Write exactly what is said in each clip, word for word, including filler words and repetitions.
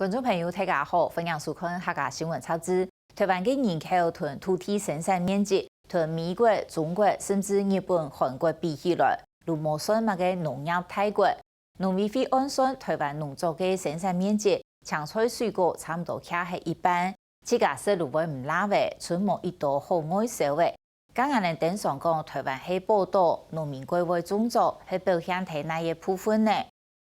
觀眾朋友，大家好，歡迎收看客家新聞雜誌。台灣个人口同土地生產面積，同美國、中國甚至日本、韓國比起來，都無算麼个農業大國。農委會按算，台灣農作个生產面積，青菜水果差毋多徛係一半，自家食都會毋罅仔，賰無一多好外銷仔。 該𠊎等等想講，台灣係寶島，農民較會種作，係表現在哪一部分呢？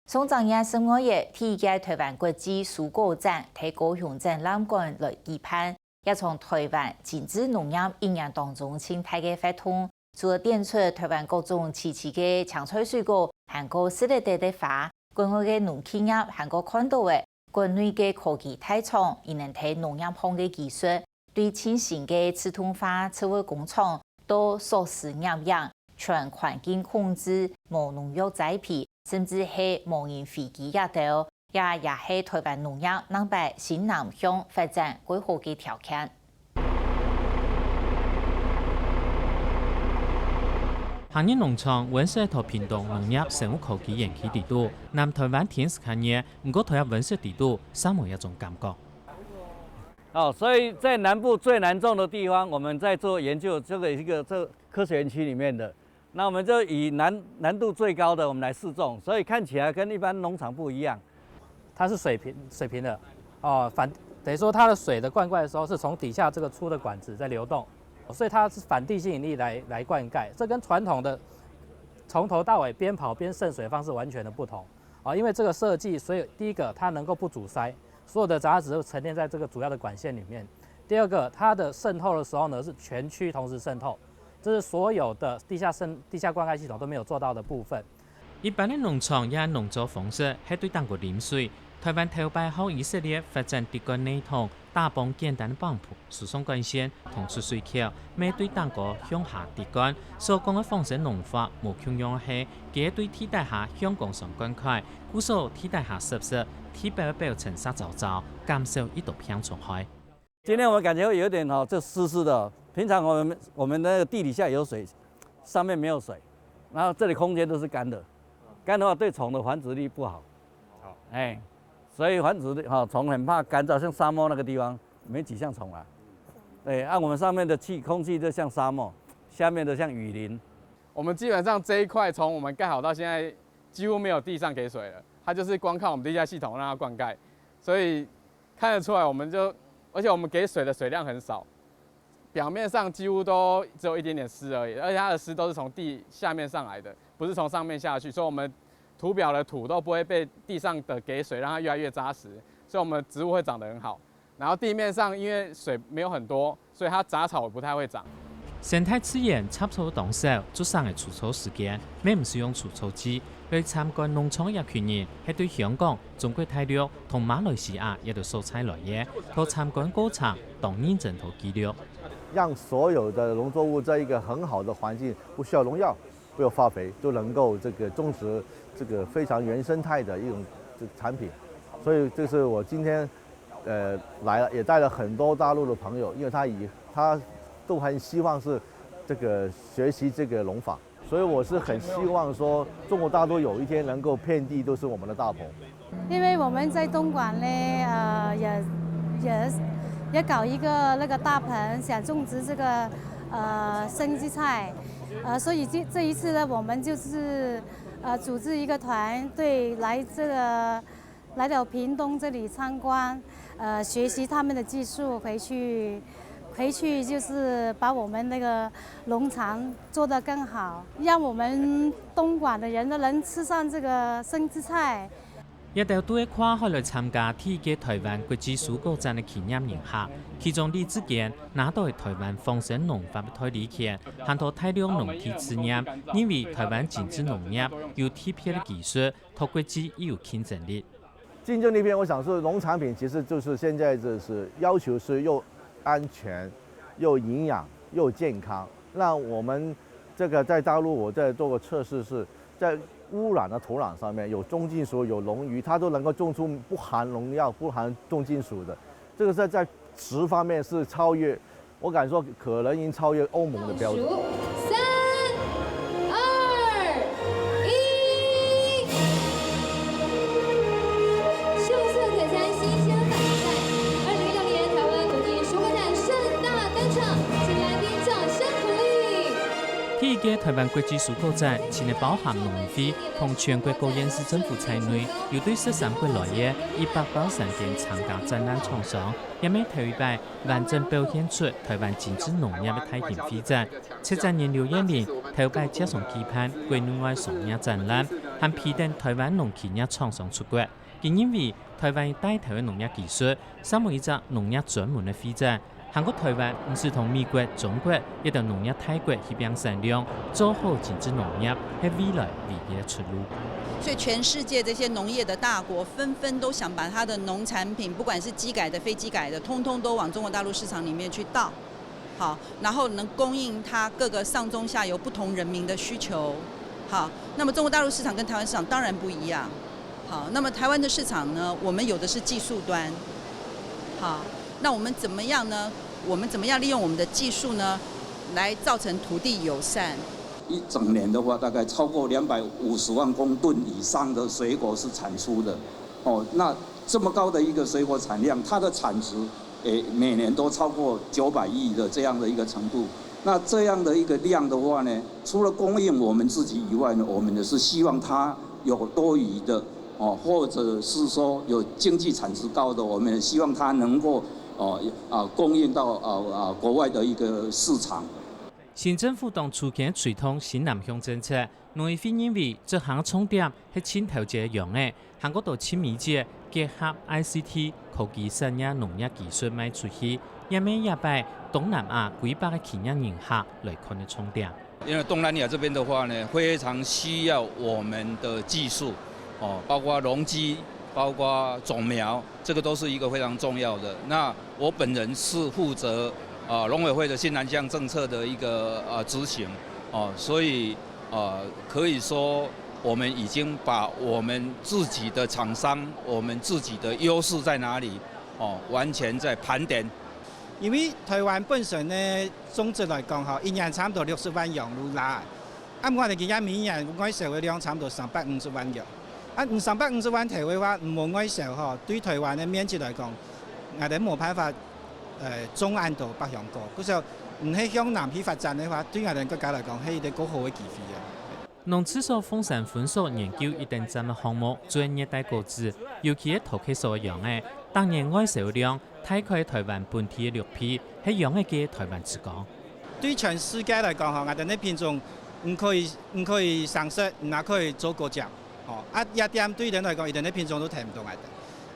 上隻月十二月，第一屆台灣國際蔬果展在高雄展覽館來舉辦，也從台灣精緻農業一年當中盡大个活動，除了展出台灣各種時期个青菜水果，還過食得得个花，國外个農企業還過看到个 國內个科技大廠，佢等在農業項个技術，對盡新个自動化植物工廠，到數字攝影、全環境控制、無農藥栽培，甚至係無人飛機這兜，這也係台灣農業兩擺新南向發展較好个條件。 客人農場溫室到屏東農業生物科技園區底肚，南台灣天時較熱，毋過台灣溫室底肚，三毛一種感覺。哦，所以在南部最難種的地方，我们在做研究，这个一个这科学园区里面的，那我们就以难难度最高的，我们来试种，所以看起来跟一般农场不一样。它是水平水平的，哦，反等于说它的水的灌溉的时候是从底下这个粗的管子在流动，所以它是反地吸引力来来灌溉，这跟传统的从头到尾边跑边渗水的方式完全的不同啊。因为这个设计，所以第一个它能够不阻塞，所有的杂质都沉淀在这个主要的管线里面。第二个，它的渗透的时候呢是全区同时渗透，这是所有的地下渗地下灌溉系统都没有做到的部分。一般个农场也农作方式系对顶高淋水，台湾头摆学以色列发展滴灌系统，打帮简单个pump，输送管线同出水口，乜对顶高向下滴灌。所讲个仿生农法，无共样个系，佢个对地底下向光线灌溉，故所地底下湿湿，地表表层煞燥燥，减少一道屏障害。 今天我们感觉会有点哦，这湿湿的。平常我们我们那个地底下有水，上面没有水，然后这里空间都是干的，干的话对虫的繁殖力不好。好，哎，所以繁殖力哈，虫很怕干燥，像沙漠那个地方没几项虫啦。对，按、我们上面的气空气就像沙漠，下面的像雨林。我们基本上这一块从我们盖好到现在几乎没有地上给水了，它就是光靠我们地下系统让它灌溉，所以看得出来，我们就而且我们给水的水量很少，表面上几乎都只有一点点湿而已，而且它的湿都是从地下面上来的，不是从上面下去，所以我们土表的土都不会被地上的给水让它越来越扎实，所以我们植物会长得很好。然后地面上因为水没有很多，所以它杂草不太会长。 生态资源插草当少，竹生个除草时间，乜毋使用除草剂。来参观农场个一群人，系对香港、中国大陆同马来西亚一兜所在来个，到参观过程当认真做记录。让所有的农作物在一个很好的环境，不需要农药，不要化肥，就能够这个种植这个非常原生态的一种这产品。所以这是我今天呃来了，也带了很多大陆的朋友，因为他以他都很希望是这个学习这个农法，所以我是很希望说中国大陆有一天能够遍地都是我们的大棚。因为我们在东莞呢，呃，也也也搞一个那个大棚，想种植这个呃生荠菜，呃，所以这这一次呢，我们就是呃组织一个团队来这个。 来到屏东这里参观，呃，学习他们的技术，回去回去就是把我们那个农场做得更好，让我们东莞的人都能吃上这个生荠菜。一兜都係跨海来參加第一屆台灣國際蔬果展个企業人客，其中李志堅拿到个台灣仿生農法个代理权，還到大陸農地試驗，認為台灣精緻農業有特別个技術， 在國際也有競爭力。競爭力篇，我想是农产品，其实就是现在就是要求是又安全、又营养、又健康。那我们这个在大陆，我在做个测试，是在污染的土壤上面有重金属、有农渔，它都能够种出不含农药、不含重金属的。这个在在质方面是超越 我敢说，可能已经超越欧盟的标准。三、二、一，秀色可餐，欣欣該台灣國際蔬果展，盡係包含農委會同全國各縣市政府在內，有對十三國來个一百八十三間參加展覽廠商，也係頭一擺完整表現出台灣精緻農業个大型會展。策展人劉彥霖頭擺接上舉辦國內外商業展覽，還批等台灣農企業廠商出國。 佢認為，台灣有帶頭个農業技術，成為一隻農業專門个會展，還過台灣毋使同美國、中國一等農業大國去拚產量，做好精緻農業係未來唯一个出路。所以全世界這些農業的大國紛紛都想把它的農產品，不管是基改的、非基改的，通通都往中國大陸市場裡面去倒。 好，然後能供應它各個上中下游不同人民的需求。好，那麼中國大陸市場跟台灣市場當然不一樣。好，那麼台灣的市場呢，我們有的是技術端。好，那我們怎麼樣呢？我們怎麼樣利用我們的技術呢，來造成土地友善？一整年的話，大概超過两百五十万公吨以上的水果是产出的。哦，那这么高的一个水果产量，它的产值，诶，每年都超过九百亿的这样的一个程度。那这样的一个量的话呢，除了供应我们自己以外呢，我们也是希望它有多余的，哦，或者是说有经济产值高的，我们也希望它能够，哦，啊，供应到，啊，啊，国外的一个市场。 省政府當初个推動新南向政策，農委會認為執行个重點係盡頭節个秧仔，還過到盡尾節結合I C T科技產業農業技術賣出去，也係這擺東南亞幾百个企業人客來看个重點。因為東南亞這邊的話呢，非常需要我們的技術，哦，包括農機，包括種苗， 这个都是一个非常重要的。那我本人是负责，呃，农委会的新南向政策的一个，呃，执行，哦，所以，呃，可以说我们已经把我们自己的厂商，我们自己的优势在哪里，哦，完全在盘点。因為台灣本身呢，總值來講吼，一年差毋多六十萬秧就罅。 啊，𠊎等今年每年外銷个量差毋多三百五十萬秧。啊，三百五十萬頭个話，毋好外銷吼，對台灣个面積來講，𠊎等無辦法，呃，種恁多百香果。故所，毋係向南去發展个話，對𠊎等國家來講，係一個過好个機會啊。農試所鳳山分所研究一等站个項目，種熱帶果子，尤其係桃溪所个秧仔，逐年外銷量 大概台灣本地个六倍，係秧仔个台灣之光。對全世界來講吼，𠊎等个品種毋可以，毋可以生食，毋也可以做果醬。吼，啊，這點對佢等來講，佢等个品種都提毋到𠊎等。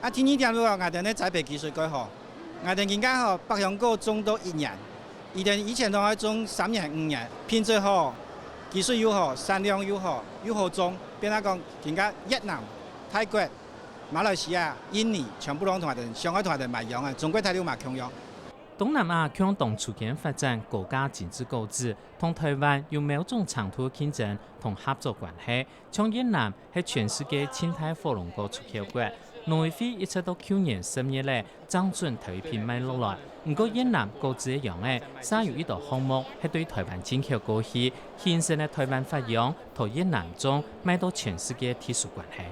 啊，第二點就講，𠊎等个栽培技術蓋好。𠊎等今下吼，百香果種到一年，佢等以前都愛種三年、五年，品質好，技術又好，產量又好，又好種，變到講，今下越南、泰國、 馬來西亞、印尼全部攏同𠊎等，想愛同𠊎等買秧啊，中國大陸嘛共樣。東南亞共樣當初間發展高價精緻果子，同台灣有某種程度競爭同合作關係。像越南係全世界盡大火龍果出口國，農委會一直到舊年十月咧，正准頭一批賣落來。毋過越南果子个秧仔，嗄有一道項目係對台灣進口過去，形成个台灣發秧，在越南種，賣到全世界特殊關係。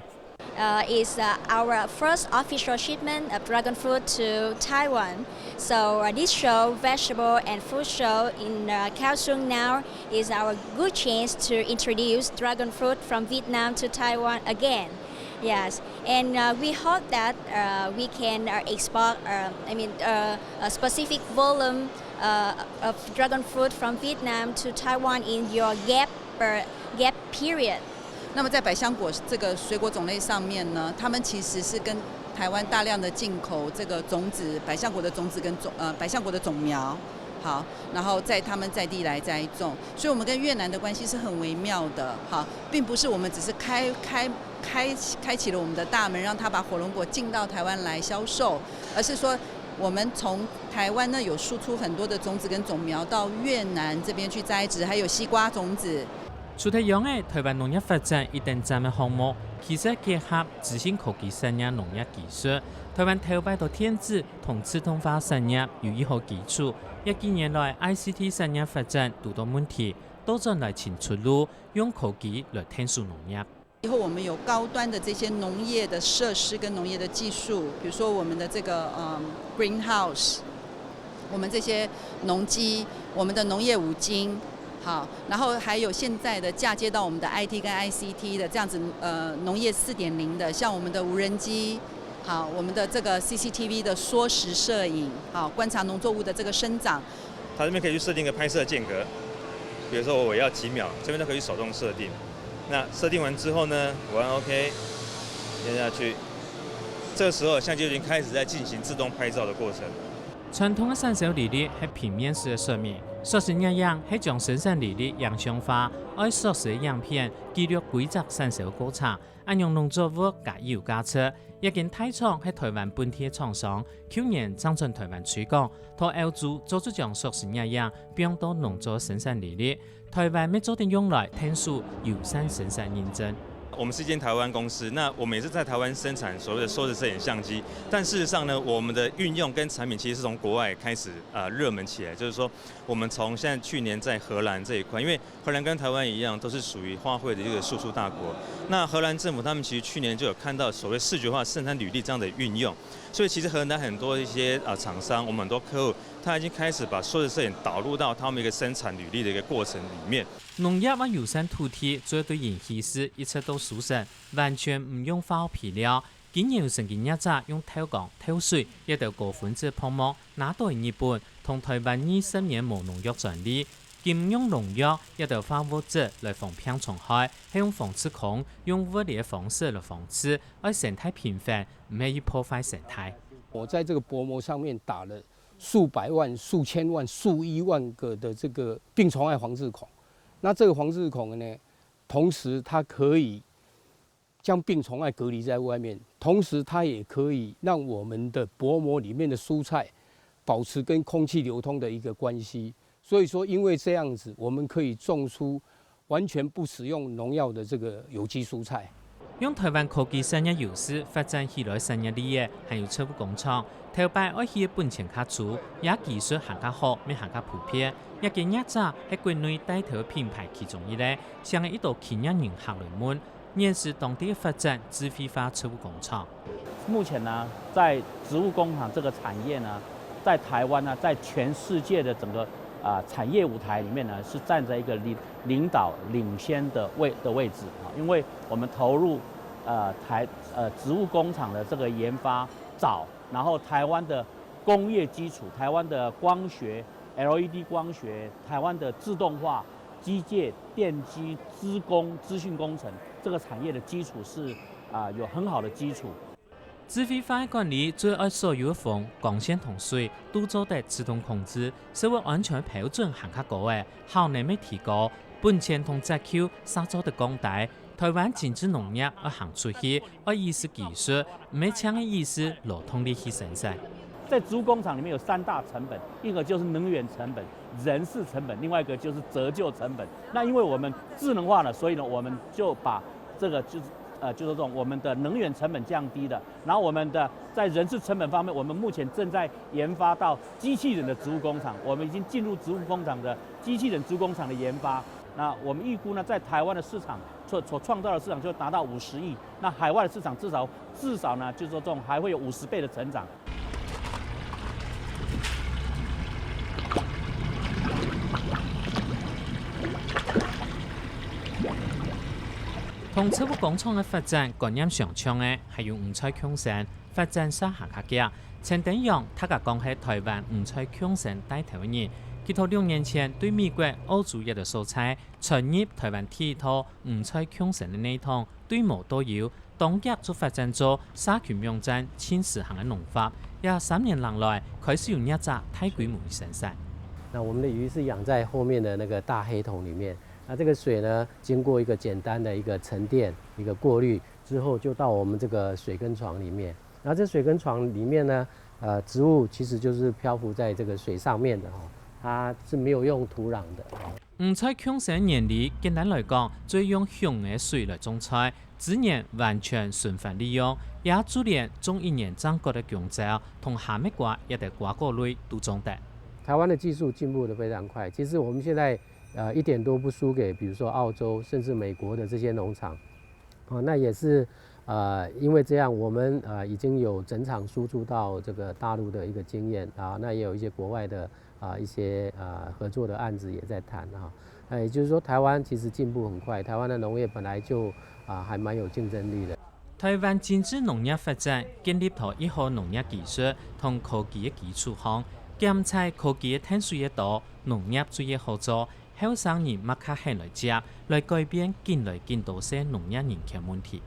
Uh, is uh, our first official shipment of dragon fruit to Taiwan. So uh, this show, vegetable and fruit show in uh, Kaohsiung now, is our good chance to introduce dragon fruit from Vietnam to Taiwan again. Yes, and uh, we hope that uh, we can uh, export, uh, I mean, uh, a specific volume uh, of dragon fruit from Vietnam to Taiwan in your gap, uh, gap period. 那么在百香果这个水果种类上面呢，他们其实是跟台湾大量的进口这个种子，百香果的种子跟种呃百香果的种苗，好，然后在他们在地来栽种，所以我们跟越南的关系是很微妙的，好，并不是我们只是开开开开启了我们的大门，让他把火龙果进到台湾来销售，而是说我们从台湾呢有输出很多的种子跟种苗到越南这边去栽植，还有西瓜种子。 除忒秧仔，台灣農業發展一等站个項目，其實結合資訊科技產業農業技術。台灣頭擺在電子同自動化產業有一好基礎，這幾年來I C T產業發展堵到問題，倒轉來尋出路，用科技來𢯭手農業。以後我們有高端的這些農業的設施跟農業的技術，比如說我們的這個嗯 greenhouse，我們這些農機，我們的農業五金，好，然后还有现在的嫁接到我们的I T跟I C T的这样子，呃，农业四点零的，像我们的无人机，好，我们的这个C C T V的缩时摄影，好，观察农作物的这个生长。它这边可以去设定一个拍摄间隔，比如说我要几秒，这边都可以手动设定。那设定完之后呢，我按 OK，点下去，这个时候相机就已经开始在进行自动拍照的过程。传统个生产履历系平面式个说明，缩时攝影系将生产履历影像化，爱缩时个影片记录规则生产个过程，恁样农作物个有价值。一间大厂系台湾本地个厂商，去年正转台湾推广，到欧洲做出将缩时攝影放到农作生产履历，台湾乜做得用来添收友善生产认证。我们是一间台湾公司，那我们也是在台湾生产所谓的缩时摄影相机，但事实上呢，我们的运用跟产品其实是从国外开始呃热门起来，就是说我们从现在去年在荷兰这一块，因为荷兰跟台湾一样，都是属于花卉的一个输出大国。那荷兰政府他们其实去年就有看到所谓视觉化生产履历这样的运用，所以其实荷兰很多一些啊厂商，我们很多客户他已经开始把缩时摄影导入到他们一个生产履历的一个过程里面。农业个友善土地，主要对人居住一直到收成，完全毋用化学肥料。今年有成功業者用透光、透水，一兜高分子泡沫拿到日本同台湾二十年無農藥專利。金用农药一兜化学物质来防病虫害，系用防治孔，用物理个方式来防治，愛生态平衡，毋係去破坏生态。我在这个薄膜上面打了数百万、数千万、数亿万个的这个病虫害防治孔。那这个防治孔呢，同时它可以将病虫害隔离在外面，同时它也可以让我们的薄膜里面的蔬菜保持跟空气流通的一个关系。所以说，因为这样子，我们可以种出完全不使用农药的这个有机蔬菜。用台湾科技产业优势发展起來產業鏈个，還有植物工廠。頭擺愛起个本錢較粗，也技術還較好，乜還較普遍。這間業者係國內帶頭品牌其中一個，成為一兜企業人客來問， 認識當地个發展智慧化植物工廠。目前呢，在植物工厂这个产业呢，在台湾呢，在全世界的整个啊、呃、产业舞台里面呢，是站在一个领领导领先的位的位置啊。因为我们投入呃台呃植物工厂的这个研发早，然后台湾的工业基础，台湾的光学、LED 光学，台湾的自动化、机械、电机、资工、资讯工程这个产业的基础是啊、有很好的基础。智慧化个管理最愛所有个風、光線同水都做得自動控制，社會安全標準還較高个，效能乜提高，本錢同折扣煞做得降低。台灣精緻農業愛行出去，愛意識技術，毋係淨个意識勞動力去生產。在植物工厂里面有三大成本，一个就是能源成本、人事成本，另外一个就是折旧成本。那因为我们智能化了，所以呢，我们就把这个就是呃，就是说我们的能源成本降低了，然后我们的在人事成本方面，我们目前正在研发到机器人的植物工厂，我们已经进入植物工厂的机器人植物工厂的研发。那我们预估呢，在台湾的市场所所创造的市场就达到五十亿，那海外的市场至少至少呢，就是说这种还会有五十倍的成长。 同植物工廠个發展觀念相像个，還有五彩共生，發展速度較遽。陳登陽，大家講係台灣五彩共生帶頭个人，佢頭六年前對美國、澳洲一兜所在，傳入台灣第一套五彩共生个系統，對無到有， 當遽就發展做社區網站盡時行个農法，這三年零來開始有業者大規模生產。那我们的鱼是养在后面的那个大黑桶里面，那这个水呢，经过一个简单的一个沉淀、一个过滤之后，就到我们这个水耕床里面。然后这水耕床里面呢，呃，植物其实就是漂浮在这个水上面的哈，它是没有用土壤的。五彩共生个原理，簡單來講，就係用香个水來種菜， 資源完全循環利用，也就連種一年正割个弓蕉同哈密瓜一兜瓜果類都種得。台湾的技术进步的非常快，其实我们现在呃一点都不输给比如说澳洲甚至美国的这些农场。哦，那也是呃因为这样，我们呃已经有整场输出到这个大陆的一个经验啊，那也有一些国外的啊一些呃合作的案子也在谈啊。哎，也就是说，台湾其实进步很快，台湾的农业本来就啊、还蛮有竞争力的。台灣精緻農業發展建立在一號農業技術同科技个基礎項，檢采科技个碳水越多，農業就越好做，後生人嘛較肯來接，來改變緊來緊多細農業人權問題。